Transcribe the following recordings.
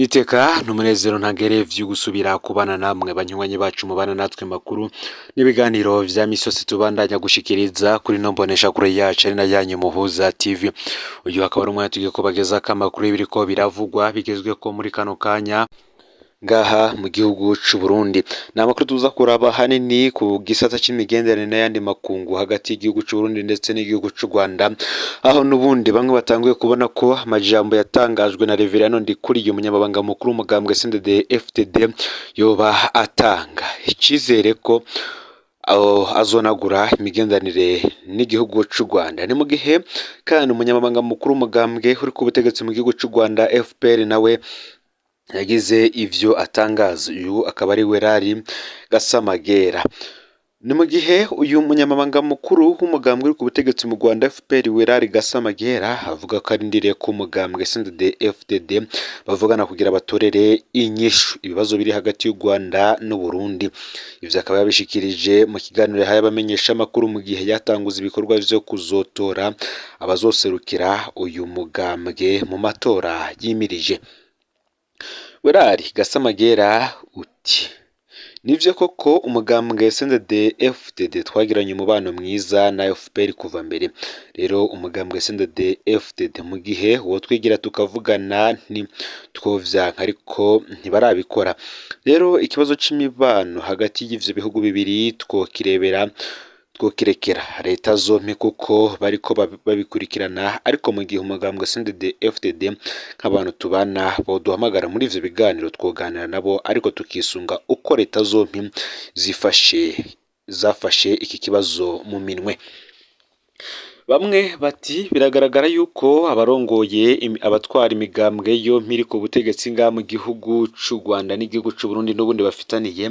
Niteka n'umunezero ntangere vyo gusubira kubana namwe banywanyi bacu mubana natwe makuru n'ibiganiro vya misi yose tubandanya gushikiriza kuri no mbonesha kure yacu ari na yanyu Muhuza TV. Uyu akaba ari umwanya tugiye kubagezako amakuru y'ibiriko biravugwa bigezweko muri kano kanya ngaha mu gihugu c'u Burundi. Ni amakuru tuza kuraba hanini ku gisata c'imigenderanire n'ayandi makungu hagati y'igihugu c'u Burundi ndetse n'igihugu c'u Rwanda, aho n'ubundi bamwe batanguye kubona ko amajambo yatangajwe na Reverien Ndikuriye, umunyamabanga mukuru w'umugambwe CNDD FDD, yoba atanga icizere ko azonagura imigenderanire n'igihugu c'u Rwanda. Ni mu gihe kandi umunyamabanga mukuru w'umugambwe uri ku butegetsi mu gihugu c'u Rwanda FPR nawe yagize ivyo atangaza. Uyu akaba ari Werari Gasamagera. Ni mu gihe uyu munyamabanga mukuru w'umugambwe uri ku butegetsi mu Rwanda FPR, Werari Gasamagera, avuga ko arindiriye ko umugambwe CNDD FDD bavugana kugira batorere inyishu ibibazo biri hagati y'u Rwanda n'u Burundi. Ivyo akaba yabishikirije mu kiganiro yahaye abamenyeshamakuru mu gihe yatanguza ibikorwa vyo kuzotora abazoserukira uyu mugambwe mu matora yimirije. Werari Gasamagera uti: "Nivyo koko, umugambwe CNDD FDD twagiranye umubano mwiza na FPR kuva mbere. Rero umugambwe CNDD FDD mu gihe wotwigira tukavugana ntitwovyanka, ariko ntibarabikora. Rero ikibazo c'imibano hagati y'ivyo bihugu bibiri twokirebera, twokirekera leta zompi kuko bariko babikurikirana. Ariko mu gihe umugambwe CNDD FDD nk'abantu tubana boduhamagara muri ivyo biganiro, twoganira nabo, ariko tukisunga uko leta zompi zifashe, zafashe iki kibazo mu minwe." Bamwe bati biragaragara yuko abarongoye, abatwara imigambwe yompi iri ku butegetsi ngaha mu gihugu c'u Rwanda n'igihugu c'u Burundi, n'ubundi bafitaniye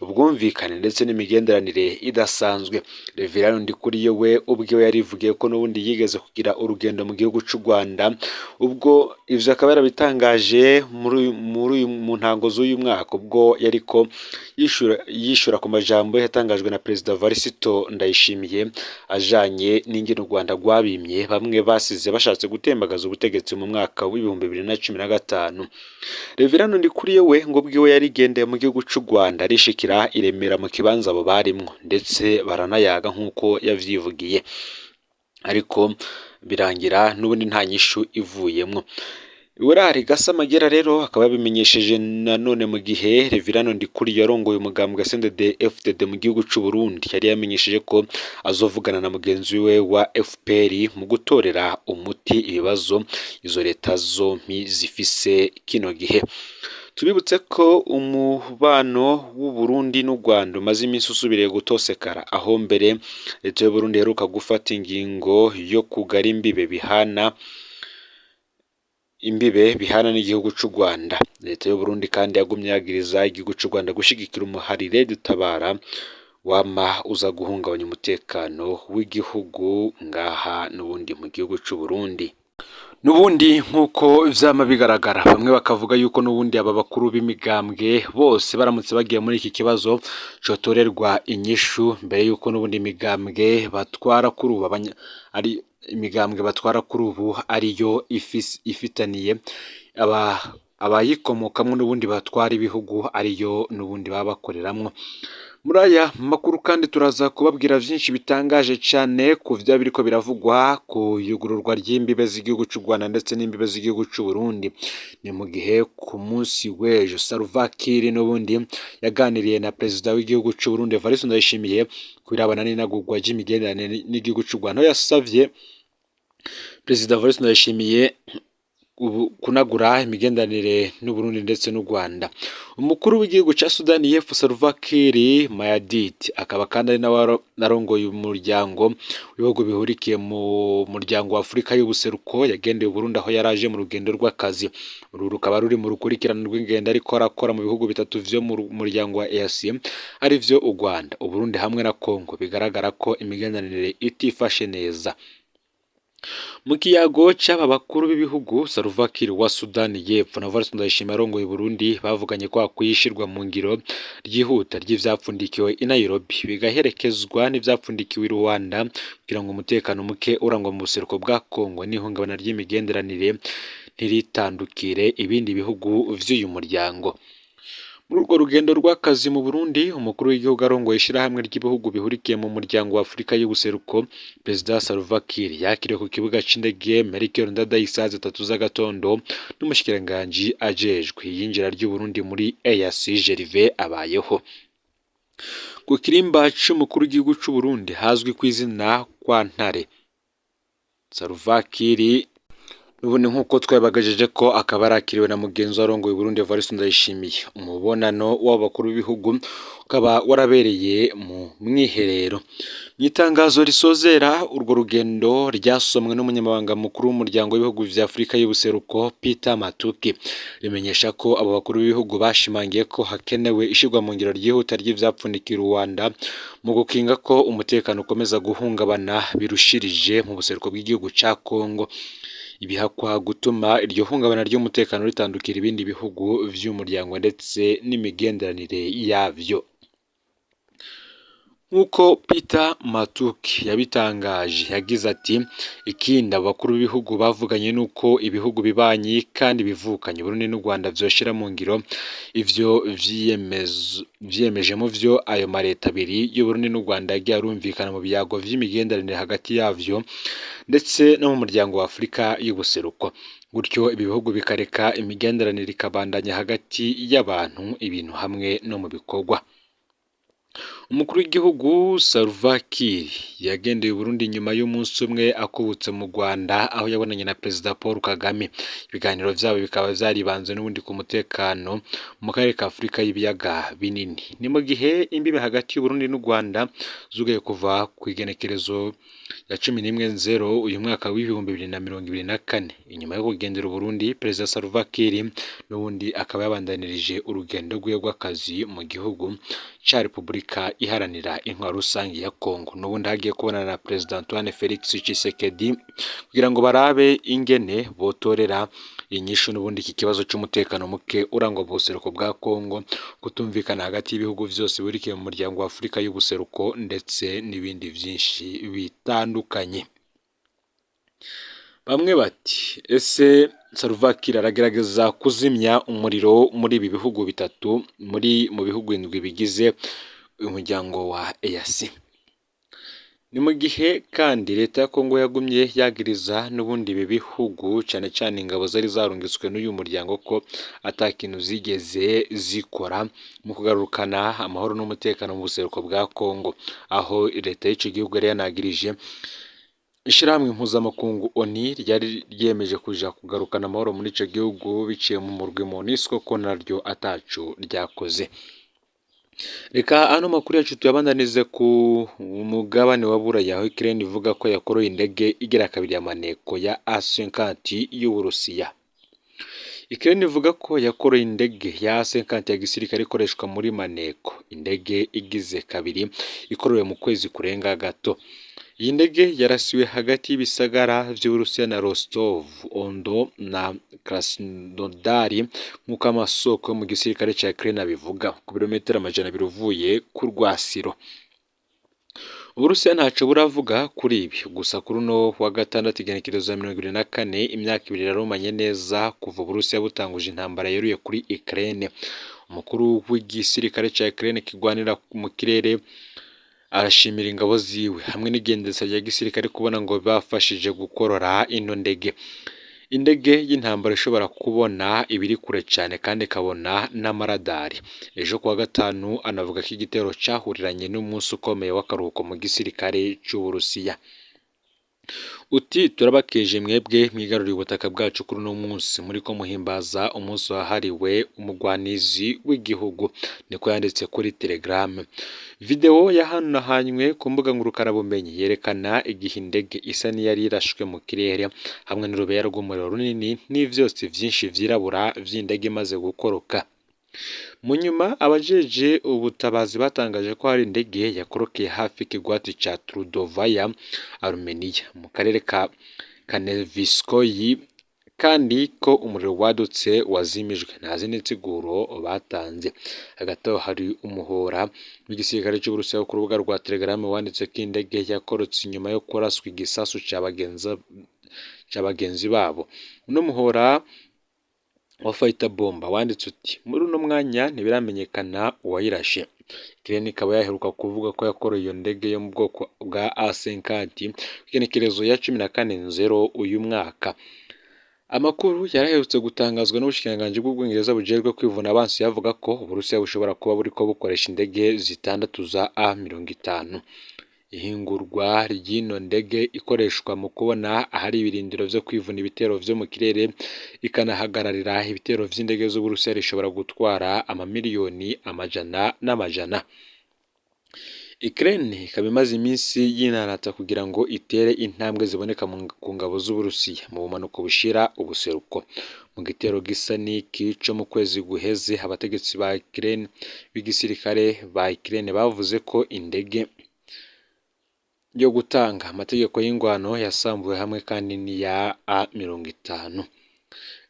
ubwumvikane ndetse n'imigenderanire idasanzwe. Reverien Ndikuriyo we ubwiwe yarivugiye ko n'ubundi yigeze kugira urugendo mu gihugu c'u Rwanda, ubwo ivyo akaba yarabitangaje muri mu ntango z'uyu mwaka, ubwo yariko yishura ku majambo yatangajwe na Perezida Varisito Ndayishimiye ajanye n'ingene u Rwanda rwabimye bamwe basize bashatse gutembagaza ubutegetsi mu mwaka w'2015. Reverien Ndikuriyo we ngo ubwiwe yarigendeye mu gihugu c'u Rwanda, arishikira i Remera mu kibanza abo barimwo, ndetse baranayaga nk'uko yavyivugiye, ariko birangira n'ubundi nta nyishu ivuyemwo. Werari Gasamagera rero akaba yabimenyesheje nanone mu gihe Reverien Ndikuriyo yarongoye umugambwe CNDD FDD mu gihugu c'u Burundi yari yamenyesheje ko azovugana na mugenzi we wa FPR mu gutorera umuti ibibazo izo leta zompi zifise kino gihe. Tubibutse ko umubano w'u Burundi n'u Rwanda umaze iminsi usubiriye gutosekara, aho mbere leta y'u Burundi iheruka gufata ingingo yo kugara imbibe bihana n'igihugu c'u Rwanda. Leta y'u Burundi kandi yagumye yagiriza igihugu c'u Rwanda gushigikira umuhari Red Tabara wama uza guhungabanya umutekano w'igihugu ngaha n'ubundi mu gihugu c'u Burundi. N'ubundi nk'uko vyama bigaragara, bamwe bakavuga yuko n'ubundi aba bakuru b'imigambwe bose baramutse bagiye muri iki kibazo cotorerwa inyishu mbere yuko n'ubundi imigambwe batwara kuri ubu ari imigambwe batwara kuri ubu ariyo ifitaniye aba abayikomokamwo n'ubundi batwara ibihugu, ariyo n'ubundi baba bakoreramwo. Muri aya makuru kandi turaza kubabwira vyinshi bitangaje cane ku vyoba biriko biravugwa ku yugururwa ry'imbibe z'igihugu c'u Rwanda ndetse n'imbibe z'igihugu c'u Burundi. Ni mu gihe ku munsi w'ejo Salva Kiir n'ubundi yaganiriye na perezida w'igihugu c'u Burundi Evariste Ndayishimiye ku birabana n'inagurwa ry'imigenderanire n'igihugu c'u Rwanda, aho yasavye perezida Evariste Ndayishimiye ubu kunagura imigenderanire n'Uburundi ndetse n'u Rwanda. Umukuru w'igihugu ca Sudani y'Epfo Salva Kiir Mayardit, akaba kandi ari nawe arongoye umuryango w'ibihugu bihurikiye mu muryango wa Afurika y'ubuseruko, yagendeye Uburundi aho yaraje mu rugendo rw'akazi. Uru rukaba ruri mu rukurikirane rw'ingendo ariko arakora mu bihugu bitatu vyo mu muryango wa EAC, arivyo u Rwanda, Uburundi hamwe na Congo, bigaragara ko imigenderanire itifashe neza. Mu kiyago c'aba bakuru b'ibihugu, Salva Kiir wa Sudani y'Epfo na Evariste Ndayishimiye arongoye Uburundi, bavuganye ko hakwiye ishirwa mu ngiro ryihuta ry'ivyapfundikiwe i Nairobi, bigaherekezwa n'ivyapfundikiwe i Rwanda, kugira ngo umutekano muke urangwa mu buseruko bwa Congo n'ihungabana ry'imigenderanire. ntiritandukire ibindi bihugu vy'uyu muryango. Muri urwo rugendo rw'akazi mu Burundi, umukuru w'igihugu arongoye ishirahamwe ry'ibihugu bihurikiye mu muryango wa Afurika y'ubuseruko, Perezida Salva Kiir, yakiriwe ku kibuga c'indege Melchior Ndadaye isaha 3 z'agatondo n'umushikiranganji ajejwe iyinjira ry'Uburundi muri EAC, Gervais Abayeho. Ku kirimba c'umukuru w'igihugu c'Uburundi hazwi kw'izina kwa Ntare, Salva Kiir n'ubundi nk'uko twabibagejeje ko akaba arakiriwe na mugenzi we arongoye Burundi Evariste Ndayishimiye. Umubonano w'abakuru b'ibihugu ukaba warabereye mu mwiherero. Mu itangazo risozera urwo rugendo ryasomwe n'umunyamabanga mukuru w'umuryango w'ibihugu vya Afurika y'ubuseruko, Peter Matuki, rimenyesha ko abo bakuru b'ibihugu bashimangiye ko hakenewe ishirwa mu ngiro ryihuta ry'ivyapfundikiye Rwanda mu gukinga ko umutekano ukomeza guhungabana birushirije mu buseruko bw'igihugu ca Congo, ibihakwa gutuma iryo hungabana ry'umutekano ritandukira ibindi bihugu vy'umuryango ndetse n'imigenderanire yavyo. Nk'uko Peter Matuki yabitangaje, yagize ati: "Ikindi abakuru b'ibihugu bavuganye nuko ibihugu bibanyi kandi bivukanye, Burundi n'u Rwanda, vyoshira mu ngiro ivyo vyiyemeje mu vyo ayo mareta abiri y'Uburundi n'u Rwanda yagiye arumvikana mu biyago vy'imigenderanire hagati yavyo ndetse no mu muryango wa Afurika y'ubuseruko, gutyo ibi bihugu bikareka imigenderanire ikabandanya hagati y'abantu, ibintu hamwe no mu bikorwa." Umukuru w'igihugu Salva Kiir yagendeye Burundi nyuma y'umunsi umwe akubutse mu Rwanda, aho yabonanye na Perezida Paul Kagame. Ibiganiro vyabo bikaba vyaribanze n'ubundi ku mutekano mu karere ka Afurika y'ibiyaga binini. Ni mu gihe imbibe hagati y'Uburundi n'u Rwanda zugaye kuva ku igenekerezo ya 11 nzero uyu mwaka w'2024. Inyuma yo kugendera Uburundi, Perezida Salva Kiir n'ubundi akaba yabandanirije urugendo rwiwe rw'akazi mu gihugu ca Repubulika Iharanira Intwaro Rusange ya Congo, n'ubundi hagiye kubonana na Perezida Antoine Felix Tshisekedi kugira ngo barabe ingene botorera inyishu n'ubundi iki kibazo c'umutekano muke urangwa mu buseruko bwa Congo, kutumvikana hagati y'ibihugu vyose bihurikiye mu muryango wa Afurika y'ubuseruko ndetse n'ibindi vyinshi bitandukanye. Bamwe bati: "Ese Salva Kiir aragerageza kuzimya umuriro muri ibi bihugu bitatu muri mu bihugu indwi bigize umuryango wa EAC?" Ni mu gihe kandi leta ya Congo yagumye yagiriza n'ubundi ibi bihugu, cane cane ingabo zari zarungitswe n'uyu muryango, ko ata kintu zigeze zikora mu kugarukana amahoro n'umutekano mu buseruko bwa Congo, aho leta y'ico gihugu yari yanagirije ishirahamwe mpuzamakungu ONU ryari ryiyemeje kuja kugarukana amahoro muri ico gihugu biciye mu murwi MONUSCO ko naryo ataco ryakoze. Reka ano makuru yacu tuyabandanize ku mugabane wa Buraya, aho Ukraine ivuga ko yakoroye indege igira kabiri ya maneko ya A50 y'Uburusiya. Ukraine ivuga ko yakoroye indege ya A50 ya gisirikare ikoreshwa muri maneko, indege igize kabiri ikorowe mu kwezi kurenga gato. Iyi ndege yarasiwe hagati y'ibisagara vy'Uburusiya na Rostov on Don na Krasnodar, nk'uko amasoko yo mu gisirikare ca Ukraine abivuga, ku birometero 200 uvuye ku rwasiro. Uburusiya ntaco buravuga kuri ibi. Gusa kuri uno wa gatandatu, igenekerezo ya 24, imyaka 2 irarumanye neza kuva Uburusiya butanguje intambara yeruye kuri Ukraine. Umukuru w'igisirikare ca Ukraine kigwanira mu kirere arashimira ingabo ziwe hamwe n'igendesa rya gisirikare kubona ngo bafashije gukorora ino ndege. Indege y'intambara ishobora kubona ibiri kure cyane kandi ikabona n'amaradari. Ejo kuwa gatanu anavuga ko igitero cahuriranye n'umunsi ukomeye w'akaruhuko mu gisirikare c'Uburusiya. Uti: "Turabakeje mwebwe mwigaruriye ubutaka bwacu kuri uno munsi muriko muhimbaza umunsi wahariwe umugwanizi w'igihugu," niko yanditse kuri Telegram. Video yahanahanywe ku mbuga ngurukanabumenyi yerekana igihe indege isa n'iyari irashwe mu kirere, hamwe n'urubeya rw'umuriro runini n'ivyotsi vyinshi vyirabura vy'indege imaze gukoroka. Mu nyuma abajeje ubutabazi batangaje ko hari indege yakorokeye hafi y'ikigwati ca Trudovaya Armenia mu karere ka Kaneviskoyi, kandi ko umuriro wadutse wazimijwe. Nta zindi nsiguro batanze. Hagati aho hari umuhora w'igisirikare c'Uburusiya ku rubuga rwa Telegram wanditse ko indege yakorotse inyuma yo kuraswa igisasu ca ca bagenzi babo. Uno muhora wa Fighter Bomber wanditse uti: "Muri uno mwanya ntibiramenyekana uwayirashe." Ukraine ikaba yaheruka kuvuga ko yakoreye iyo ndege yo mu bwoko bwa A50 kw'igenekerezo ya 14.0 uyu mwaka. Amakuru yaraherutse gutangazwa n'ubushikiranganji bw'Ubwongereza bujejwe kwivuna abansi yavuga ko Uburusiya bushobora kuba buriko bukoresha indege zitandatu za A50. Ihingurwa ry'ino ndege ikoreshwa mu kubona ahari ibirindiro vyo kwivuna ibitero vyo mu kirere, ikanahagararira ibitero vy'indege z'Uburusiya, rishobora gutwara amamiliyoni amajana n'amajana. Ukraine ikaba imaze iminsi yinanata kugira ngo itere intambwe ziboneka ku ngabo z'Uburusiya mu bumanuko bushira ubuseruko. Mu gitero gisa n'iki co mu kwezi guheze, abategetsi ba Ukraine b'igisirikare ba Ukraine bavuze ko indege yo gutanga amategeko y'ingwano yasambuwe hamwe kandi n'iya A50.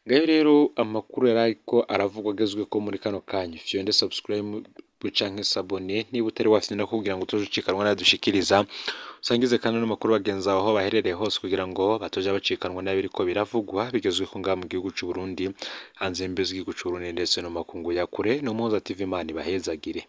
Ngayo rero amakuru yariko aravugwa agezweko muri kano kanya. Fyonde subscribe canke s'abonner niba utari wafyonda kugira ngo utoje ucikanwa n'ayadushikiriza, usangize kandi n'amakuru bagenzi bawe aho baherereye hose kugira ngo batoja bacikanwa n'abiriko biravugwa bigezweho ngaha mu gihugu c'u Burundi, hanze y'imbibe z'igihugu c'u Burundi ndetse no mu makungu ya kure. No Muhuza TV, Imana ibahezagire.